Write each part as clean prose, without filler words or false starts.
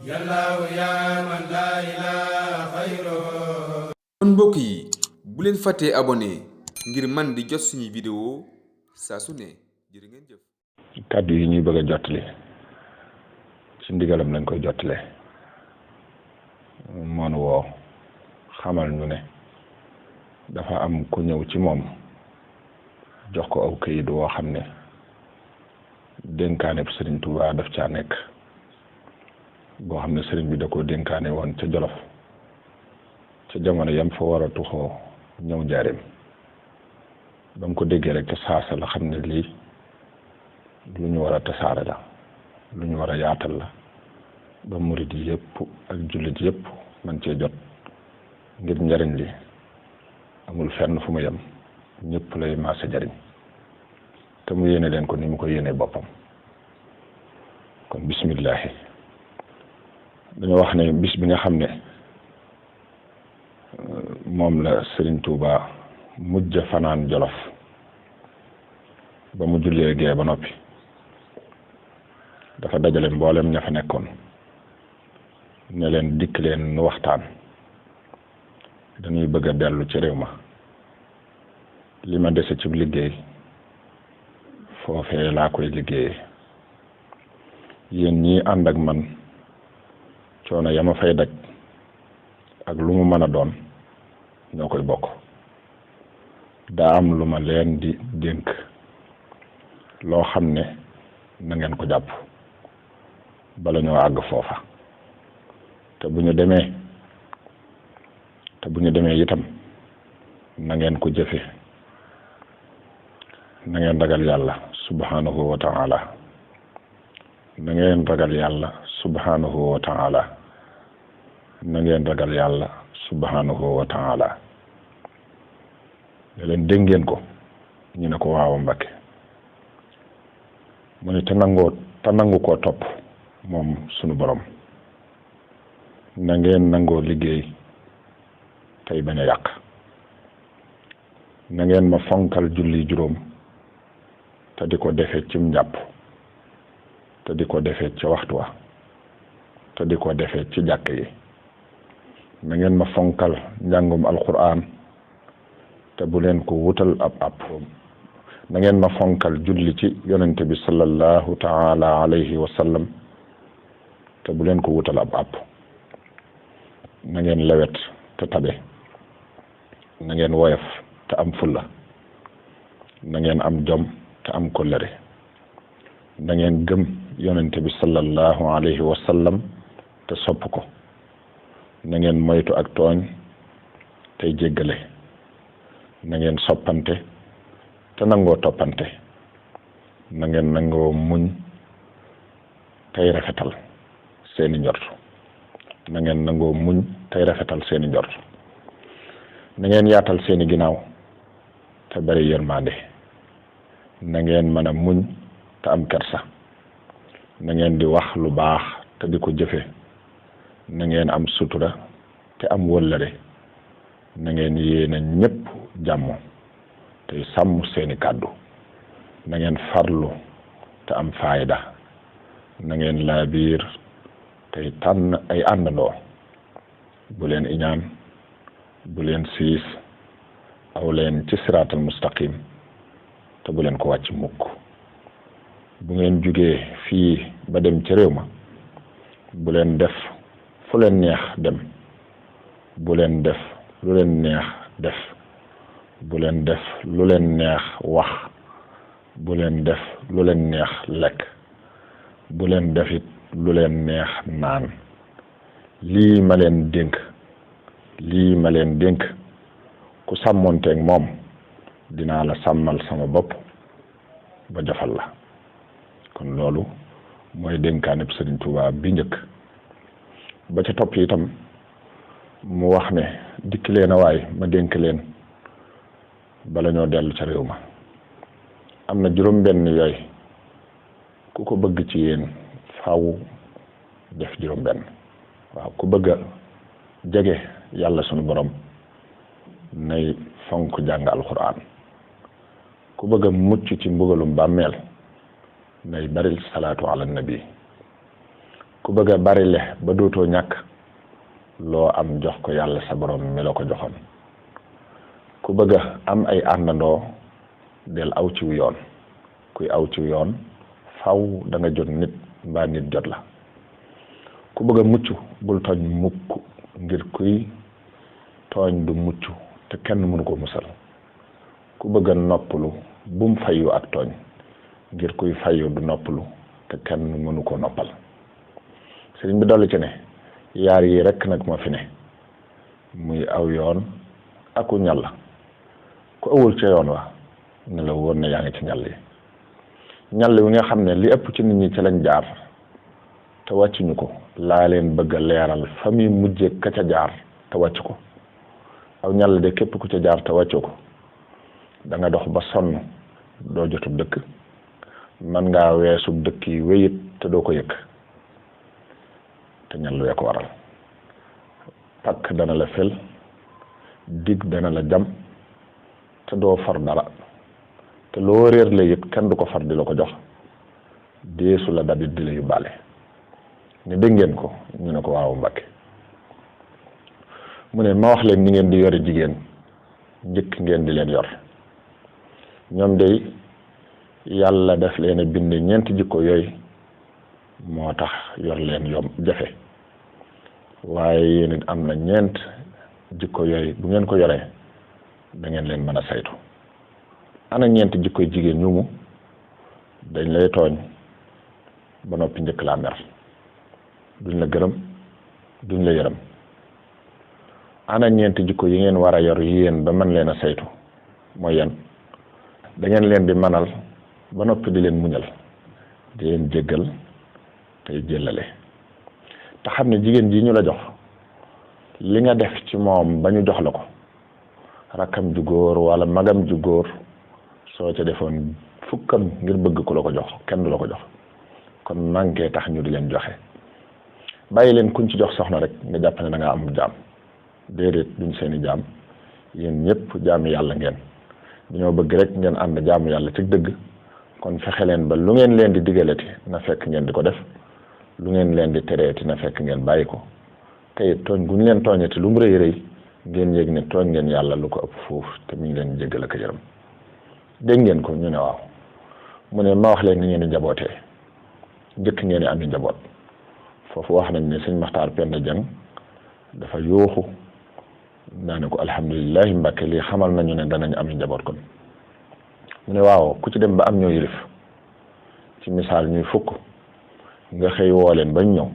yallaahu yaa man laa ilaaha xayruhu. kon mbokk yi bu leen fàttee abonné ngir man di jot suñuy vidéo saa su ne jërë ngeen jëf. kàddu yi ñuy bëgg a jottali ci ndigalam lañ koy jottale moonu woo xamal ñu ne dafa am ku ñëw ci moom jox ko aw këyit woo xam ne dénkaane bu Sëriñ Tuubaa daf caa nekk boo xam ne sëriñ bi da koo dénkaane woon ca Jolof ca jamono yam fa war a tuxoo ñëw njaareem ba mu ko déggee rek te saasa la xam ne lii lu ñu war a tasaare la lu ñu war a yaatal la ba murid yëpp ak jullit yëpp man cee jot ngir njariñ li amul fenn fu mu yem ñëpp lay maase jariñ te mu yéene leen ko ni mu ko yéene boppam. kon bismillahi dañoo wax ne bis bi nga xam ne moom la Sëriñ Tuuba mujj fanaan Jolof ba mu jullee gee ba noppi dafa dajale mboolem ña fa nekkoon ne leen dikk leen nu waxtaan dañuy bëgg a dellu ci réew ma li ma dese ci liggéey foofee laa koy liggéeyee yéen ñii ànd ak man coono ya ma fay daj ak lu mu mën a doon ñoo koy bokk daa am lu ma leen di dénk loo xam ne na ngeen ko jàpp bala ñoo àgg foofa te bu ñu demee itam na ngeen ko jëfe na ngeen ragal yàlla subhanahu wa ta'ala na ngeen ragal yàlla subhanahu wa ta'ala na ngeen ragal yàlla subhanahu wa ta'ala ne leen dégg ngeen ko ñu ne ko waaw Mbàkke mu ne te nangu koo topp moom sunu borom na ngeen nangoo liggéey tey bañ a yàq na ngeen ma fonkal julli juróom te di ko defee cim njàpp te di ko defee ci waxtu wa te di ko defee ci jàkk yi na ngeen ma fonkal njàngum alquran te bu leen ko wutal ab na ngeen ma fonkal julli ci yonente bi sallallahu taala alayhi wa sallam te bu leen ko wutal ab na ngeen lewet te tabe na ngeen woyof te am fulla na ngeen am jom te am kollëre na ngeen gëm yonente bi sallallahu alayhi wa sallam te sopp ko na ngeen moytu ak tooñ tey jéggale na ngeen soppante te nangoo toppante na ngeen nangoo muñ tey rafetal seeni njort na ngeen nangoo muñ tey rafetal seeni njort na ngeen yaatal seeni ginnaaw te bari yërmande na ngeen mën a muñ te am kersa na ngeen di wax lu baax te di ko jëfe na ngeen am sutura te am wëllëre na ngeen yéene ñépp jàmm tey sàmm seeni kàddu na ngeen farlu te am faayda na ngeen laabiir tey tànn ay àndandoo bu leen iñaan bu leen siis aw leen ci siraatal mustaqim te bu leen ko wàcc mukk bu ngeen jugee fii ba dem ci réew ma bu leen def fu leen neex dem bu leen def lu leen neex def bu leen def lu leen neex wax bu leen def lu leen neex lekk bu leen def it lu leen neex naan lii ma leen dénk ku sàmmonteeg moom dinaa la sàmmal sama bopp ba jafal la kon loolu mooy dénkaane bu Sëriñ Tuubaa bi njëkk ba ca topp itam mu wax ne dikk leen a waay ma dénk leen bala ñoo dellu ca réew ma am na juróom-benn yooyu ku ko bëgg ci yéen faaw def juróom-benn waaw ku bëgg a jege yàlla sunu borom nay fonk jàng alquran ku bëgg a mucc ci mbugalum bàmmeel nay baril salaatu ala nabi ku bëgg a bari le ba dootoo ñàkk loo am jox ko yàlla sa borom mi la ko joxoon ku bëgg a am ay àndandoo del aw ciw yoon kuy aw ciw yoon faw da nga jot nit mbaa nit jot la ku bëgg a mucc bul tooñ mukk ngir kuy tooñ du mucc te kenn mënu ko musal ku bëgg a noppalu bum fayu ak tooñ ngir kuy fayu du noppalu te kenn mënu ko noppal sëriñ bi dolli ci ne yaar yi rekk nag moo fi ne muy aw yoon aku ñàll ku awul ca yoon wa ne la woon ne yaa ngi ci ñàll yi ñàll wi nga xam ne li ëpp ci nit ñi ci lañ jaar te wàccuñu ko laa leen bëgg a leeral fa muy mujje ka ca jaar te wàcc ko aw ñàll de képp ku ca jaar te wàccu ko da nga dox ba sonn doo jotub dëkk man ngaa weesub dëkk yi wéyit te doo ko yëg te ñàll wee ko waral pakk dana la fel dig dana la jam te doo far dara te loo réer la yit kenn du ko far di la ko jox deesu la dabit di la yóbbaale ne dégg ngeen ko ñu ne ko waaw Mbàkke mu ne ma wax leen ni ngeen di yore jigéen njëkk ngeen di leen yor ñoom day yàlla def leen a bind ñeenti jikko yooyu moo tax yor leen yomb jafe waaye yéen it am na ñeent jikko yooyu bu ngeen ko yoree da ngeen leen mën a saytu ana ñeenti jikkoy jigéen ñu mu dañ lay tooñ ba noppi njëkk laa mer duñ la gërëm duñ la yërëm ana ñeenti jikko yi ngeen war a yor yéen ba mën leen a saytu mooy yan da ngeen leen di manal ba noppi di leen muñal di leen jéggal tey jëllale te xam ne jigéen ji ñu la jox li nga def ci moom ba ñu jox la ko rakkam ju góor wala magam ju góor soo ca defoon fukkam ngir bëgg ku la ko jox kenn du la ko jox kon manqué tax ñu di leen joxe bàyyi leen kuñ ci jox soxna rek nga jàpp ne da nga am jaam déedéet duñ seeni jaam yéen ñëpp jaamu yàlla ngeen dañoo bëgg rek ngeen ànd jaamu yàlla ci dëgg kon fexe leen ba lu ngeen leen di digalati na fekk ngeen di ko def lu ngeen leen di tereeti na fekk ngeen bàyyi ko tey tooñ gu ñu leen tooñati lu mu rëy rëy ngeen yëg ne tooñ ngeen yàlla lu ko ëpp foofu te mu ngi leen jéggal ak yërëm dégg ngeen ko ñu ne waaw mu ne ma wax leen ni ngeen di njabootee njëkk ngeen di am njaboot foofu wax nañ ne sëñ Maxtaar Penda Jeng dafa yooxu naa ne ko alhamdulilahi Mbàkke lii xamal nañu ne danañ am njaboot kon mu ne waaw ku ci dem ba am ñoo yilif ci misaal ñuy fukk nga xëy woo leen bañ ñëw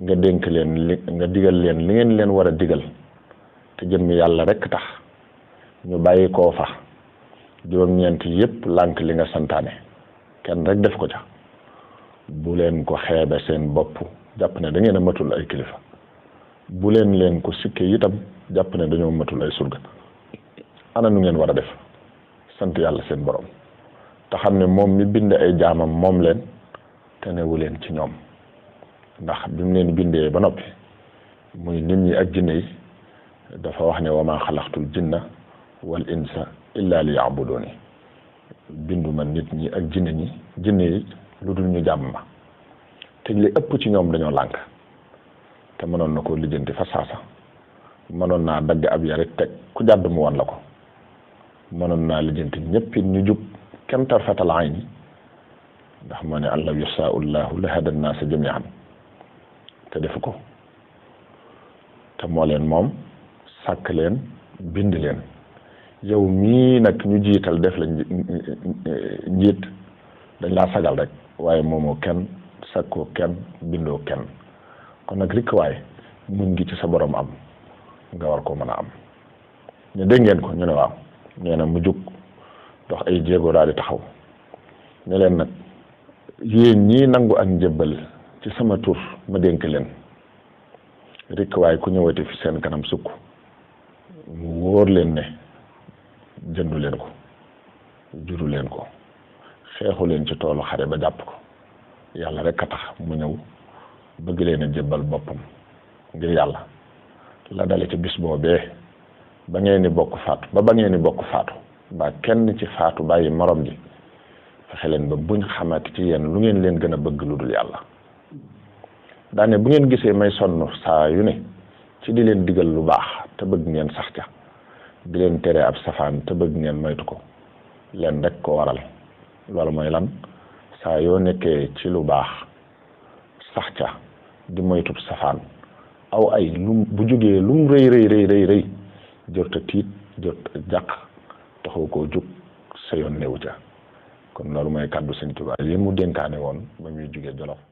nga dénk leen nga digal leen li ngeen leen war a digal te jëmmi yàlla rek tax ñu bàyyi koo fa juróom-ñeent yépp lànk li nga santaane kenn rek def ko ca bu leen ko xeebe seen bopp jàpp ne da ngeen a matul ay kilifa bu leen ko sikke itam jàpp ne dañoo matul ay surga ana nu ngeen war a def sant yàlla seen borom te xam ne moom mi bind ay jaamam moom leen te newu leen ci ñoom ndax bi mu leen bindee ba noppi muy nit ñi ak jinne yi dafa wax ne wa maa xalaqtul jinna wal insa illa li ya'buduni binduma nit ñi ak jinne yi lu dul ñu jàmm ma te li ëpp ci ñoom dañoo lànk te mënoon na ko lijjanti fa saasa mënoon naa dagg ab ya rek teg ku jàdd mu wan la ko mënoon naa lijjanti ñëpp ñu jub kem tarfatal ayni ndax moo ne an law yashaa'u llaahu la hada nnaasa jamii'an te defu ko te moo leen moom sàkk leen bind leen yow mii nag ñu jiital def la njiit dañ laa sagal rek waaye moomoo kenn sakkoo kenn bindoo kenn kon nag rikk waaye muñ gi ci sa borom am nga war ko mën a am ñu dégg ngeen ko ñu ne waaw nee na mu jug dox ay jéego daal di taxaw ne leen nag yéen ñii nangu ak njëbbal ci sama tur ma dénk leen rikk waaye ku ñëwati fi seen kanam sukk mu wóor leen ne jëndu leen ko juru leen ko xeexu leen ci toolu xare ba jàpp ko yàlla rek a tax mu ñëw bëgg leen a jébbal boppam ngir yàlla la dale ci bis boobee ba ngeen ni bokk faatu ba ngeen ni bokk faatu ba kenn ci faatu bàyyi morom ji fexe leen ba buñ xamati ci yéen lu ngeen leen gën a bëgg lu dul yàlla daane bu ngeen gisee may sonn saa yu ne ci di leen digal lu baax te bëgg ngeen sax ca di leen tere ab safaan te bëgg ngeen moytu ko leen rek ko waral loolu mooy lan saa yoo nekkee ci lu baax sax ca di moytu safaan aw ay lu bu jógee lu mu rëy jot a tiit jot a jàq taxaw koo jóg sa yoon newu ca kon loolu mooy kàddu Sëñ Tuubaa yi mu dénkaane woon ba muy jógee Jolof